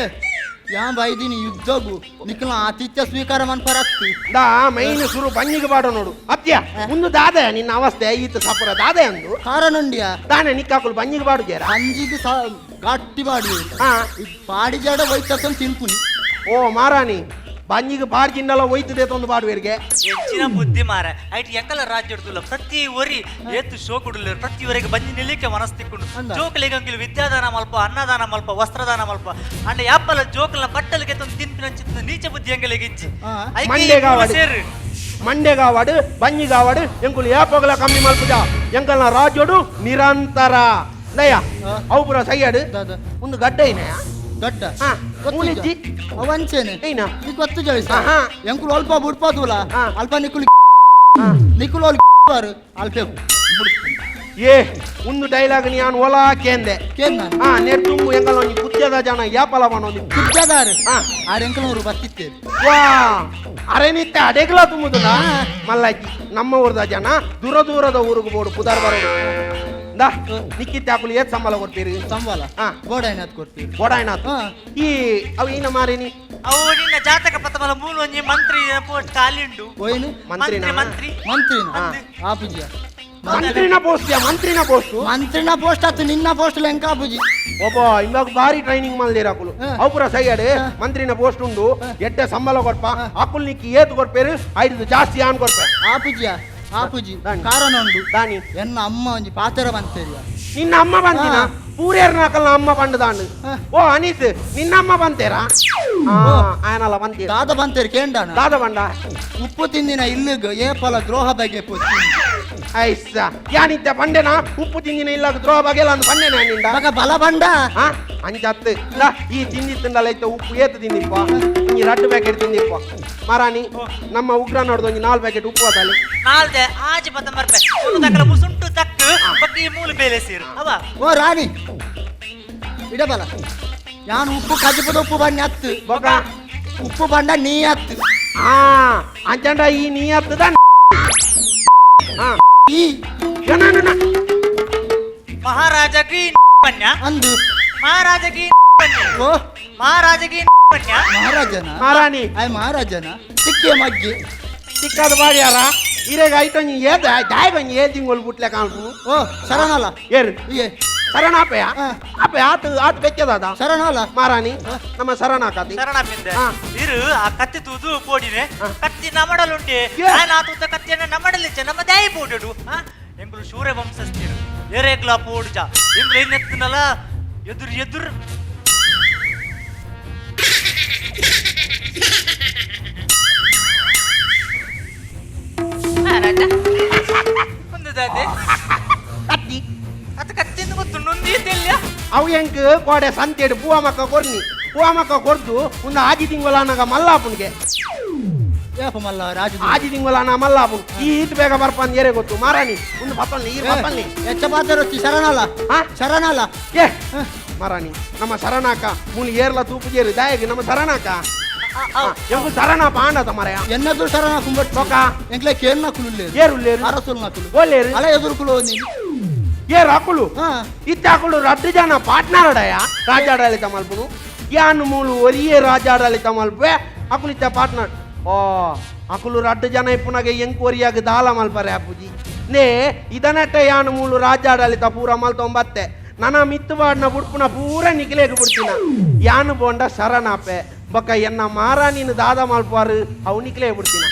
ಯಾನ್ ಬೈದಿನಿ ಯುದ್ಧಗು ನಿಖಲ ಆತಿಥ್ಯ ಸ್ವೀಕಾರ ಮನ್ಪರತ್ತಿ. ದಾ ಮೈನ್ ಸುರು ಬಂಜಿಗೆ ಬಾಡ ನೋಡು ಅತ್ಯ ಮುಂದು ದಾದ ನಿನ್ನ ಅವಸ್ಥೆ ಈತ ಸಪುರ ದಾದ ಅಂದು. ಕಾರಣುಂಡಿಯ. ದಾನೆ ನಿಕ್ಕಾಕುಲು ಬಂಜಿಗೆ ಬಾಡು ಜೇರ. ಅಂಜಿಗೆ ಗಟ್ಟಿ ಬಾಡಿ. ಹಾ. ಪಾಡಿ ಜಾಡ ಒಯ್ತಕ್ಕಂತ ತಿನ್ಪುನಿ. ಓ ಮಾರಾಣಿ ಬಂಜಿಗೆ ಪಾಡ್ಜಿಂಡಲ ಒಯ್ತದೆ ತೊಂದು ಬಾಡುವೇರಿಗೆ. ಹೆಚ್ಚಿನ ಬುದ್ಧಿ ಮಾರ ಐಟ್ ಎಂಕಲ ರಾಜ್ಯ ಪ್ರತಿ ಒರಿ ಏತು ಶೋಕುಡುಲ್ಲ ಪ್ರತಿ ಒರಿಗೆ ಬಂಜಿ ನಿಲ್ಲಿಕ್ಕೆ ಮನಸ್ತಿಕ್ಕೊಂಡು. ಅಂದ. ಜೋಕಲಿಗೆ ಅಂಗಿಲು ವಿದ್ಯಾದಾನ ಮಲ್ಪ ಅನ್ನದಾನ ಮಲ್ಪ ವಸ್ತ್ರದಾನ ಮಲ್ಪ ಅಂಡ ಯಾಪಲ ಜೋಕಲ್ನ ಬಟ್ಟಲಿಗೆ ತಂದು ತಿನ್ಪಿನಂಚಿತ್ತ ನೀಚ ಬುದ್ಧಿ ಎಂಗಲಿಗೆ ಇಜ್ಜಿ. ಆ. ಐಕೆ ಈ ಮಂಡೆಗಾವಡು. ಸೇರು. ಮಂಡೆಗಾವಾಡು ಬಂಜಿಗಾವಾಡು ಎಂಕುಲು ಏಪೋಗಲ ಕಮ್ಮಿ ಮಲ್ಪುಜ ಎಂಕಲ್ನ ರಾಜ್ಯೋಡು ನಿರಂತರ ದಯ. ಆ. ಅವು ಪೂರ ಸೈಯಾಡು. ದಾದ. ಒಂದು ಗಡ್ಡ ಐನೆಯ. ದೊಡ್ಡ. ಹಾ, ಮೂಲಿಜ್ಜಿ. ಅವಂಚೇನೆ. ಐನ. ನೀ ಗೊತ್ತು ಜಯಿಸ. ಆಹಾ. ಎಂಕುಲು ಅಲ್ಪ ಬುಡ್ಪಾದುಲ. ಹಾ. ಅಲ್ಪ ನಿಕುಲು ನಿಕುಲು ಅಲ್ಪ ಅಲ್ಪ. ಏ ಒಂದು ಡೈಲಾಗ್ ನಾನು ಒಲ ಕೇಂದೆ. ಕೇಂದ. ಹಾ ನೆರ್ತುಂಗು ಎಂಕಲ್ ಒಂಜಿ ಕುತ್ಯದ ಜನ ಯಾಪಲ ಒಂಜಿ. ಕುಜ್ಜದಾರು. ಹಾ. ಆರ್ ಎಂಕಲ್ ಬತ್ತಿತ್ತೇರು. ವಾ ಅರೆ ನಿತ್ತೆ ಅಡೆಗ್ಲ ತುಂಬುದುನ ಮಲ್ಲಜ್ಜಿ ನಮ್ಮ ಊರದ ಜನ ದೂರ ದೂರದ ಊರಿಗೆ ಬೋಡು ಪುದಾರ್ ಬರೋಡು ದಾ ನಿಕ್ಕಿತ್ತೆ ಹಾಕುಲು ಏತ್ ಸಂಬಳ ಕೊಡ್ತೀರಿ? ಸಂಬಳ. ಹಾ. ಬೋಡೈನಾಥ್ ಕೊಡ್ತೀರಿ. ಬೋಡಾಯ್ನಾಥ್. ಹಾ. ಈ ಅವು ಈನ ಮಾರಿನಿ. ಅವು ನಿನ್ನ ಜಾತಕ ಪತ್ತಮಲ ಮೂಲ ಒಂಜಿ ಮಂತ್ರಿ ಪೋಸ್ಟ್ ಖಾಲಿ ಉಂಡು. ಓಯ್ನು. ಮಂತ್ರಿನ? ಮಂತ್ರಿ. ಮಂತ್ರಿನ. ಹಾ. ಆಪುಜಿಯ. ಮಂತ್ರಿನ ಪೋಸ್ಟ್ ಮಂತ್ರಿನ ಪೋಸ್ಟ್. ಮಂತ್ರಿನ ಪೋಸ್ಟ್ ಆತು ನಿನ್ನ ಪೋಸ್ಟ್ ಲೆಂಕ ಆಪುಜಿ. ಒಬ್ಬ ಇವಾಗ ಬಾರಿ ಟ್ರೈನಿಂಗ್ ಮಲ್ದಿರ ಅಕುಲು. ಹಾ. ಅವು ಪೂರ ಸೈಯಾಡು. ಹಾ. ಮಂತ್ರಿನ ಪೋಸ್ಟ್ ಉಂಡು ಎಡ್ಡೆ ಸಂಬಳ ಕೊರ್ಪ ಅಕುಲ್ ನಿಕ್ಕಿ ಏತ್ ಕೊರ್ಪೇರು ಐದು ಜಾಸ್ತಿ ಆನ್ ಕೊರ್ಪೆ. ಆಪುಜಿಯ ಆಪುಜಿ. ದಾನಿ. ಕಾರಣ ಉಂಡು. ದಾನಿ. ಎನ್ನ ಅಮ್ಮ ಒಂಜಿ ಪಾತೆರ ಬಂತೇರಿಯ. ನಿನ್ನ ಅಮ್ಮ ಬಂತಿನ? ಹಾ. ಪೂರೇರ್ನ ಅಕಲ್ನ ಅಮ್ಮ ಬಂಡದಾಂಡು. ಹಾ. ಓ ಅನೀಸ್ ನಿನ್ನ ಅಮ್ಮ ಬಂತೇರಾ? ಆಯನಲ್ಲ ಬಂತೀರ. ದಾದ ಬಂತೇರಿ ಕೇಂಡಾನ. ದಾದ ಬಂಡ. ಉಪ್ಪು ತಿಂದಿನ ಇಲ್ಲಿಗ ಏ ಫಲ ದ್ರೋಹ ಬಗೆ ಪೋತಿ. ಐಸ ಯಾನಿದ್ದ ಬಂಡೆನಾ ಉಪ್ಪು ತಿಂದಿನ ಇಲ್ಲ ದ್ರೋಹ ಬಗೆಲ್ಲ ಅಂದ್ ಬಂಡೆನಾ ನಿಂಡ. ಮಗ ಬಲ ಬಂಡ. ಹಾ ಅಂಚತ್ತು ಲಾ, ಈ ತಿಂದಿ ತಿಂಡಲ ಇತ್ತ ಉಪ್ಪು ಏತು ತಿಂದಿಪ್ಪ ಈ ರಡ್ಡು ಪ್ಯಾಕೆಟ್ ತಿಂದಿಪ್ಪ ಮಾರಾಣಿ ನಮ್ಮ ಉಗ್ರ ನೋಡ್ದು ಒಂಜಿ 4 ಪ್ಯಾಕೆಟ್ ಉಪ್ಪು ಅದಲ್ಲಿ. ನಾಲ್ದೆ ಆಜಿ ಪತ್ತ ಮರ್ಪೆ ಒಂದು ತಕ್ಕಲ ಮುಸುಂಟು ತಕ್ಕ ಬಕ್ಕಿ ಮೂಲು ಬೇಲೆ ಸೇರು ಅವ. ಓ ರಾಣಿ ಇಡಬಲ ಯಾನು ಉಪ್ಪು ಕಜಿಪದ ಉಪ್ಪು ಬಣ್ಣ ಅತ್ತು. ಬೊಕ. ಉಪ್ಪು ಬಂಡ ನೀ ಅತ್ತು. ಆ ಅಂಚಂಡ ಈ ನೀ ಹತ್ತದ ಹಾ. ಈ ಏನೇನ? ಮಹಾರಾಜ ಕಿ ಪನ್ಯ. ಅಂದು. ಮಹಾರಾಜ ಕಿ ಪನ್ಯ. ಓ ಮಹಾರಾಜ ಕಿ ಪನ್ಯ. ಮಹಾರಾಜನ. ಮಹಾರಾಣಿ. ಆಯ್ ಮಹಾರಾಜನ ಸಿಕ್ಕಿಯ ಮಗ್ಗಿ. ತಿಕ್ಕದ ಬಾಡ್ಯಾರ ಇರೇಗ ಐಟೊಂಜಿ ಏದ ದಾಯ್ ಒಂಜಿ ಏಳ್ ತಿಂಗಳು ಬುಟ್ಲೆ ಕಾಣ್ಪು. ಓ ಶರಣಲ್ಲ. ಏರು? ಏ. ಶರಣ ಆಪೆಯ? ಹಾ. ಆಪೆ ಆತು ಆತು ಬೆಚ್ಚದಾದ. ಶರಣಲ್ಲ. ಮಾರಾಣಿ ನಮ್ಮ ಶರಣ ಆಕಾತಿ. ಶರಣಾಪಿಂದೆ. ಹಾ. ಇರು ಆ ಕತ್ತಿ ತೂದು ಪೋಡಿನೆ ಕತ್ತಿ ನಮಡಲುಂಟೆ. ಏ. ಆಯ್ನ ಆತುತ್ತ ಕತ್ತಿಯನ್ನ ನಮಡಲಿಚ್ಚ ನಮ್ಮ ದಾಯಿ ಪೋಡಡು. ಎಂಗುಲು ಶೂರ ವಂಶಸ್ಥಿರು ಎರೆಗ್ಲ ಪೋಡುಜ ಎಂಗುಲು ಏನೆತ್ತನಲ್ಲ ಎದುರು ಎದುರು. ಒಂದು ದಾದೆ. ಕತ್ತಿ. ಅತ್ತ ಕತ್ತಿಂದ ಗೊತ್ತು ನೊಂದೀತಿಲ್ಲ. ಅವು ಎಂಕ್ ಕೋಡೆ ಸಂತೆಡು ಪೂವ ಮಕ್ಕ ಕೊರ್ನಿ ಪೂವ ಮಕ್ಕ ಕೊರ್ದು ಒಂದು ಆಜಿ ತಿಂಗಳಾನಾಗ ಮಲ್ಲಾಪುನ್ಗೆ. ಏಪ ಮಲ್ಲ ರಾಜು? ಆಜಿ ತಿಂಗಳಾನ ಮಲ್ಲಾಪುನ್ ಈ ಈಟ್ ಬೇಗ ಬರ್ಪಂದ್ ಏರೆ ಗೊತ್ತು ಮಾರಾಣಿ ಒಂದು ಪತ್ತೊನ್ನಿ ಈರ್ ಪತ್ತೊನ್ನಿ. ಎಚ್ಚ ಪಾತ್ರ ಶರಣಲ್ಲ. ಹಾ? ಶರಣಲ್ಲ. ಏ ಮಾರಾಣಿ ನಮ್ಮ ಶರಣಾಕ ಮೂಲಿ ಏರ್ಲ ತೂಪುಜೇರು ದಾಯಗೆ ನಮ್ಮ ಶರಣಾಕ ಎಂಕು ಶರಣ ಪಾಂಡತ ಮಾರಾಯ. ಎನ್ನದು ಶರಣ ಕುಂಬಟ್. ಬೊಕ? ಎಂಕ್ಲೆ ಕೇನ್ ನಕುಲು. ಏರುಲ್ಲೇರು? ಅರಸುಲ್ ನಕುಲು. ಓಲೇರು? ಅಲ ಎದುರುಕುಲು ನೀನು. ಏರು ಅಕುಲು? ಹಾ. ಇತ್ತ ಅಕುಲು ರಡ್ಡು ಜನ ಪಾರ್ಟ್ನರ್ ಅಡಯ ರಾಜಾಡಳಿತ ಮಲ್ಪುನು ಯಾನು ಮೂಲು ಒರಿಯೇ ರಾಜಾಡಳಿತ ಮಲ್ಪೆ ಅಕುಲು ಇತ್ತ ಪಾರ್ಟ್ನರ್. ಓ ಅಕುಲು ರಡ್ಡು ಜನ ಇಪ್ಪುನಾಗ ಎಂಕ್ ಒರಿಯಾಗ ದಾಲ ಮಲ್ಪರೆ ಅಪ್ಪುಜಿ ನೇ ಇದನಟ್ಟ ಯಾನು ಮೂಲು ರಾಜಾಡಳಿತ ಪೂರ ಮಲ್ತೊಂಬತ್ತೆ ನನ ಮಿತ್ತುವಾಡ್ನ ಬುಡ್ಪುನ ಪೂರ ನಿಖಿಲೇಗ್ ಬಿಡ್ತಿನ ಯಾನು ಬೋಂಡ ಶರಣಾಪೆ ಬೊಕ್ಕ ಎನ್ನ ಮಾರಾಣಿನ ದಾದ ಮಲ್ಪಾರು ಅವು ನಿಖಿಲೇ ಬಿಡ್ತಿನ.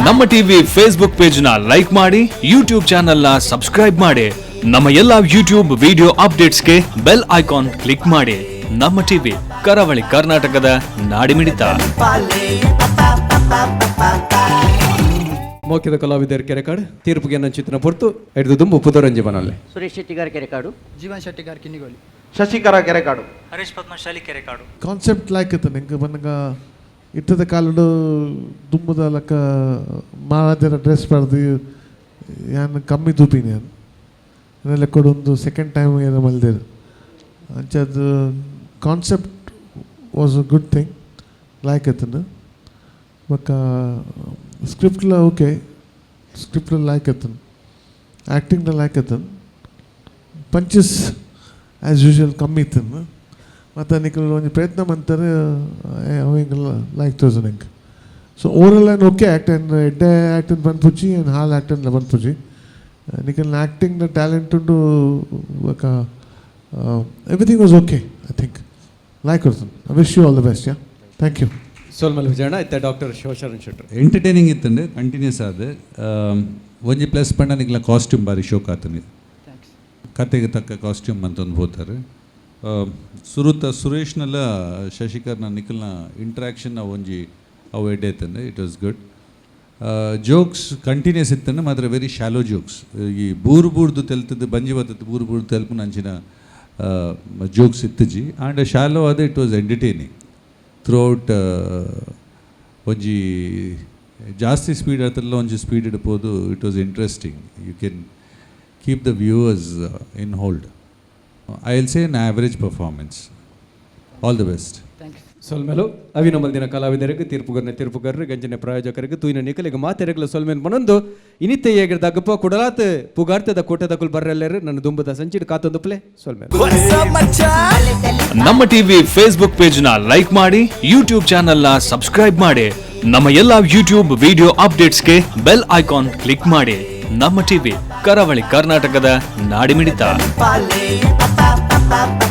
ನಮ್ಮ TV Facebook page ನ ಲೈಕ್ ಮಾಡಿ, ಯೂಟ್ಯೂಬ್ ಚಾನೆಲ್ ನ ಸಬ್ಸ್ಕ್ರೈಬ್ ಮಾಡಿ, ನಮ್ಮ ಎಲ್ಲಾ ಯೂಟ್ಯೂಬ್ ವಿಡಿಯೋ ಅಪ್ಡೇಟ್ಸ್ಗೆ bell icon click ಮಾಡಿ. ನಮ್ಮ ಟಿವಿ, ಕರಾವಳಿ ಕರ್ನಾಟಕದ ನಾಡಿಮಿಡಿತ. ಮೌಖ್ಯದ ಕಲಾವಿದರ ಕೆರೆಕಾಡು ತೀರ್ಪುಗೆ ಚಿತ್ರ ಪೊರ್ತು ಹಿಡಿದು ದುಂಬು ಪುದರಂಜಿ ಬನಲ್ಲಿ. ಸುರೇಶ್ ಶೆಟ್ಟಿಗಾರ್ ಕೆರೆಕಾಡು. ಜೀವನ್ ಶೆಟ್ಟಿಗಾರ್ ಕಿನ್ನಿಗೋಲಿ. ಶಶಿಕರ ಕೆರೆಕಾಡು. ಹರೀಶ್ ಪದ್ಮಶಾಲಿ ಕೆರೆಕಾಡು. ಕಾನ್ಸೆಪ್ಟ್ ಲಾಯ್ಕ್ ಇತ್ತು ಎಂಕ್ ಬನ್ನಗ ಇತ್ತದ ಕಾಲಡು ದುಂಬುದ ಲಕ್ಕ ಮಹಾರಾಜರ ಡ್ರೆಸ್ ಪಾಡ್ದು ಯಾನ್ ಕಮ್ಮಿ ತೂಪಿನಿ ಯಾನ್ ಲೆಕ್ಕಡ್ ಒಂದು ಸೆಕೆಂಡ್ ಟೈಮ್ ಏನೋ ಮಲ್ದೇರು ಅಂಚದು concept was a good thing like ಇತ್ತಂದು ಬೊಕ್ಕ ಸ್ಕ್ರಿಪ್ಟ್ಲ ಓಕೆ ಸ್ಕ್ರಿಪ್ಟ್ಲ ಲಾಯ್ಕ್ ಇತ್ತಂದು ಆ್ಯಕ್ಟಿಂಗ್ಲ ಲಾಯ್ಕ್ ಇತ್ತಂದು punches as usual ಕಮ್ಮಿ ಇತ್ತಂದು ಮತ್ತು ನಿಖಲ್ ಒಂಜಿ ಪ್ರಯತ್ನ ಮಂತಾರೆ ಅವು ಎಂಕಲ್ಲ ಲೈಕ್ ತೋಜುಂಡು ಎಂಕ್. So overall an okay act and ಎಡ್ಡೆ ಆ್ಯಕ್ಟ್ ಪನ್ಪುಜಿ ಆ್ಯಂಡ್ ಹಾಲ್ ಆ್ಯಕ್ಟ್ ಅಂದ್ಲ ಪನ್ಪುಜಿ. ನಿಖಲ್ನ ಆ್ಯಕ್ಟಿಂಗ್ ಟ್ಯಾಲೆಂಟ್ ಉಂಡು ಬೊಕ್ಕ everything was okay I think like ಕೊಡ್ತಾನೆ. I wish you all the best. Yeah, thank you. ಸೋಲ್ಮಲ್ ವಿಜಯಣ್ಣ ಇತ್ತ ಡಾಕ್ಟರ್ ಶಿವಶರಣ್ ಶೆಟ್ಟರ್. ಎಂಟರ್ಟೈನಿಂಗ್ ಇತ್ತಂಡೆ ಕಂಟಿನ್ಯೂಸ್ ಆದ ಒಂಜಿ ಪ್ಲಸ್ ಪಂಡ ನಿಕ್ಲ ಕಾಸ್ಟ್ಯೂಮ್ ಬಾರಿ ಶೋಕ್ ಆತನಿ. ಕತೆಗೆ ತಕ್ಕ ಕಾಸ್ಟ್ಯೂಮ್ ಅಂತಂದು ಹೋತಾರೆ. ಸುರುತ ಸುರೇಶ್ನೆಲ್ಲ ಶಶಿಕರ್ನ ನಿಖಲ್ನ ಇಂಟ್ರಾಕ್ಷನ್ ಒಂಜಿ ಅವು ಎಡ್ಡೆ ಇತ್ತಂಡೆ. It was good. Jokes continuous ಇತ್ತಂಡೆ ಮಾತ್ರ very shallow jokes. ಈ ಬೂರು ಬೂರ್ದು ತೆಲ್ತದ್ದು ಬಂಜಿ ಬತ್ತದ್ದು ಬೂರು ಬೂರ್ದು ತೆಲ್ಪುನ ಅಂಚಿನ ಜೋಕ್ಸ್ ಇತ್ತುಜಿ ಆ್ಯಂಡ್ ಶಾಲೋ ಅದು. It was entertaining throughout. ಒಂಜಿ ಜಾಸ್ತಿ ಸ್ಪೀಡ್ ಆತಲ್ಲ ಒಂಜಿ ಸ್ಪೀಡ್ ಇಡ್ಬೋದು. It was interesting. You can keep the viewers in hold. I will say an average performance. All the best. ಸೊಲ್ಮೆಲು ಅವಿನಮಲ್ದಿನ ಕಲಾವಿದರಿಗೆ ತೀರ್ಪುಗರ್ನ ತೀರ್ಪುಗರ್ರು ಗಂಜಿನ ಪ್ರಾಯೋಜಕರಿಗೆ ತೂಯಿನ ನಿಕಲಿಗೆ ಮಾತೆರೆಗ್ಲ ಸೊಲ್ಮೇನ್ ಬನೊಂದು ಇನಿತ್ತೆ ಏಗಿರ್ದಾಗಪ್ಪ ಕುಡಲಾತ್ ಪುಗಾರ್ತದ ಕೋಟೆದಕುಲ್ ಬರ್ರೆಲ್ಲೇರು ನನ್ನ ದುಂಬದ ಸಂಚಿಡ್ ಕಾತೊಂದು ಪ್ಲೇ ಸೊಲ್ಮೇಲು. ನಮ್ಮ TV Facebook page ನ ಲೈಕ್ ಮಾಡಿ, ಯೂಟ್ಯೂಬ್ ಚಾನೆಲ್ ನ ಸಬ್ಸ್ಕ್ರೈಬ್ ಮಾಡಿ, ನಮ್ಮ ಎಲ್ಲಾ ಯೂಟ್ಯೂಬ್ ವಿಡಿಯೋ ಅಪ್ಡೇಟ್ಸ್ಗೆ bell icon click ಮಾಡಿ. ನಮ್ಮ ಟಿವಿ, ಕರಾವಳಿ ಕರ್ನಾಟಕದ ನಾಡಿಮಿಡಿತ. Pa pa pa pa.